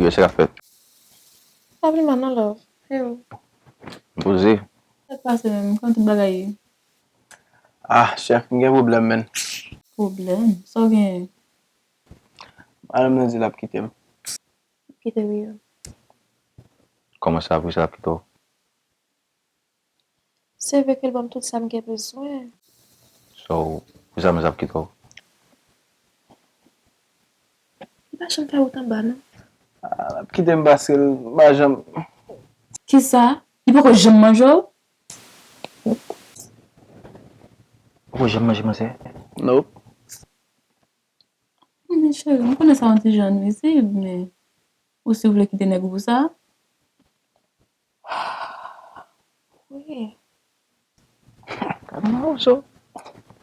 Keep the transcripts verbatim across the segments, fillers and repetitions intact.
Yo, sa k ap fèt? Pa vle mal non, love. E ou? M poze. Sa k pase menm? Kòman tout bagay ye? Ah, chèf, m gen pwoblèm, menn. Pwoblèm? Sa w genyen? Madanm nan di l ap kite m. Kite w, wi. Kòman sa, poukisa l ap kite w? Se vre ke l ban m tout sa m gen bezwen. So, poukisa misye ap kite w? Li pa janm fè wout anba, non. Ah, l ap kite m paske l pa janm. Kisa? Li poko janm manje w? Ou poko janm manje manzè? Nope. Men cheri, m konnen sa yon ti jan nwizib, men ou si w vle kite nèg ou pou sa? Wi. Gad manman w so.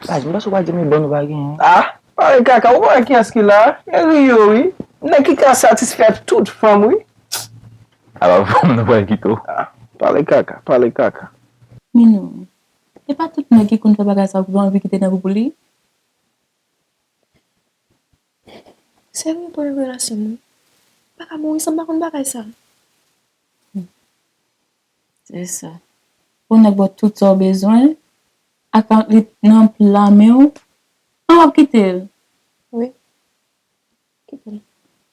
Baz, m panse w pral di m e bann ou pa genyen. Ah, pale kaka, ou pa wè kiyès ki la? E Rio, wi. Nèg ki ka satisfè tout fanm, wi. Ala fanm nan pral kite w. Ah, pale kaka, pale kaka. Minou, e pa tout nèg ki konn fè bagay sa ou ki anvi kite nèg ou pou li. Serye, pran relasyon m, wi. M pa ka mouri san m pa konn bagay sa. Se sa. Pou nèg ba w tout sa w bezwen, ak li nan pla men w, an w ap kite l. Wi. Kite l.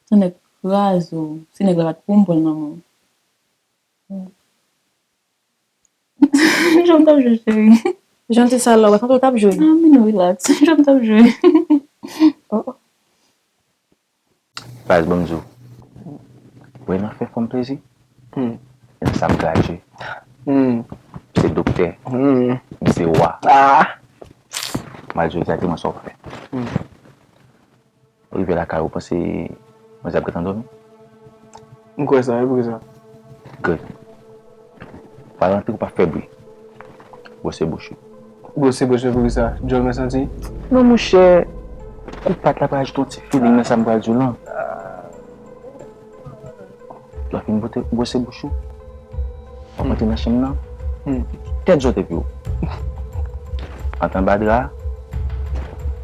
Ton nèg kraze w. Si nèg la pa t pou m, pou l nan men w. Jan m t ap jwe, cheri. Jan ti sa la, w pa santi w t ap jwe? Ah, men nou relax. Jan m t ap jwe. Oh, oh. Baz, ban m di w. Wè nan fè fanm plezi. Hmm. Nan sa m gradye. Hmm. M se doktè. Hmm. M se wa. Ah. M al di w egzakteman sa w fè. Hmm. Ou rive lakay ou, panse manzè ap gentan dòmi? M kwè sa, e poukisa? Good. Pa rantre, ou pa fè bri. Gwose bouch ou. Gwose bouch mwen poukisa? Djòl mwen santi? Non, monchè. Kou pat la pral ajoute yon ti feeling nan sa m pral di w lan. Lè w fin bwote, gwose bouch ou, w ap antre nan chanm nan. Hmm. Tèt zòt epi w. Antre anba dra a,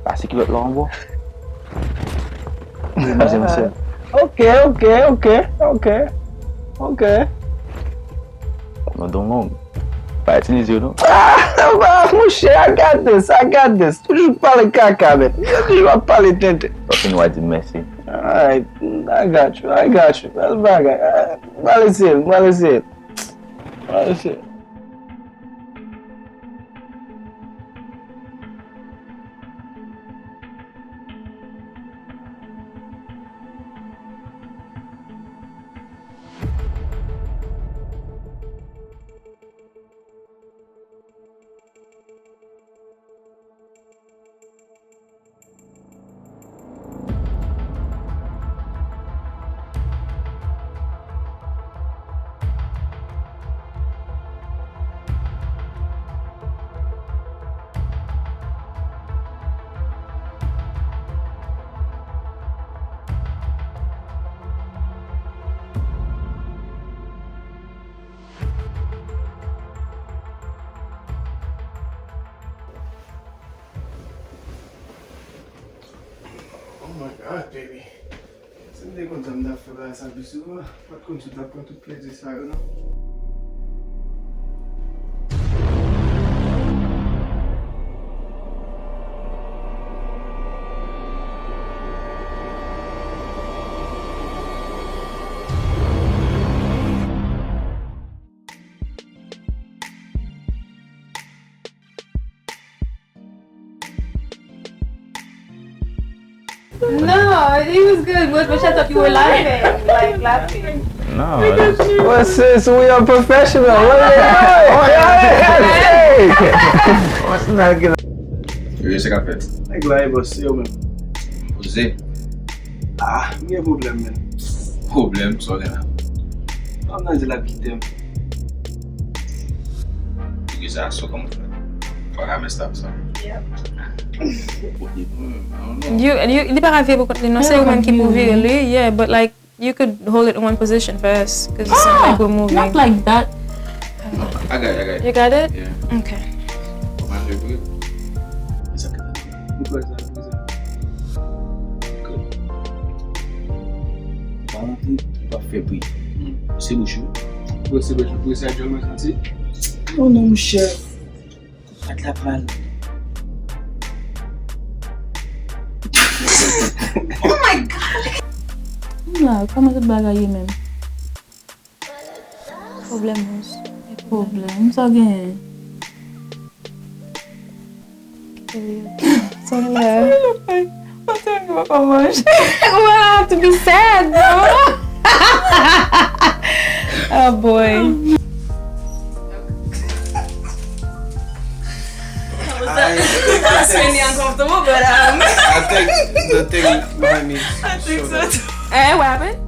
pase kilòt la w anbò. Manzè, manzè. Ok, ok, ok, ok, ok. Non, don long. Pa itilize yo, non. Ah, monchè, I got this, I got this. Toujou pale kaka, men. Yo toujou ap pale tenten. Fòk nou a di mèsi. Alright, I got you, I got you. Bèl bagay. Ah, m al eseye l, m al eseye l. M al eseye l. Oh my God, baby. Si m te konn sa m t ap fè bagay sa pi souvan, m pa t konn si w t ap pran tout plezi sa yo, non. No, it was good. But, but shut up, you were laughing, like, laughing. No, that's What's this? We are professional. What are you doing? Hey, hey, hey. What's not good? Yo, yo, sa k ap fèt? Nèg la, e bòs, se yo menm. Poze. Ah, m gen pwoblèm, men. Pwoblèm? Sa w gen la? Fanm nan di l ap kite m. Poukisa? So, kòman w fè? Pa ka mès la sa. Yep. You, you, li pa ka vire pou kont li, non, se ou menm ki pou vire li, yeah, but, like, you could hold it in one position for us, 'cause it's not like we're moving. Not like that. I got it, I got it. You got it? Yeah. Okay. Kòman l vire? Sa k ap fèt? Ou kwè sa, ou kwè sa? Good. Ou pa rantre, ou pa Epi, se bouch ou. Wi, se bouch ou. Wi, sa djòl mwen santi. Oh non, monchè. Pat la pral. Oh my God! M la, kòman tout bagay ye menm? Pwoblèm, mons. Pwoblèm, sa w genyen? Sa w genyen? Mwen te menm pa manje. Wow, to be sad, bro. Oh boy. That's really uncomfortable, but um, I think the thing behind me. I think so too. Eh, what happened?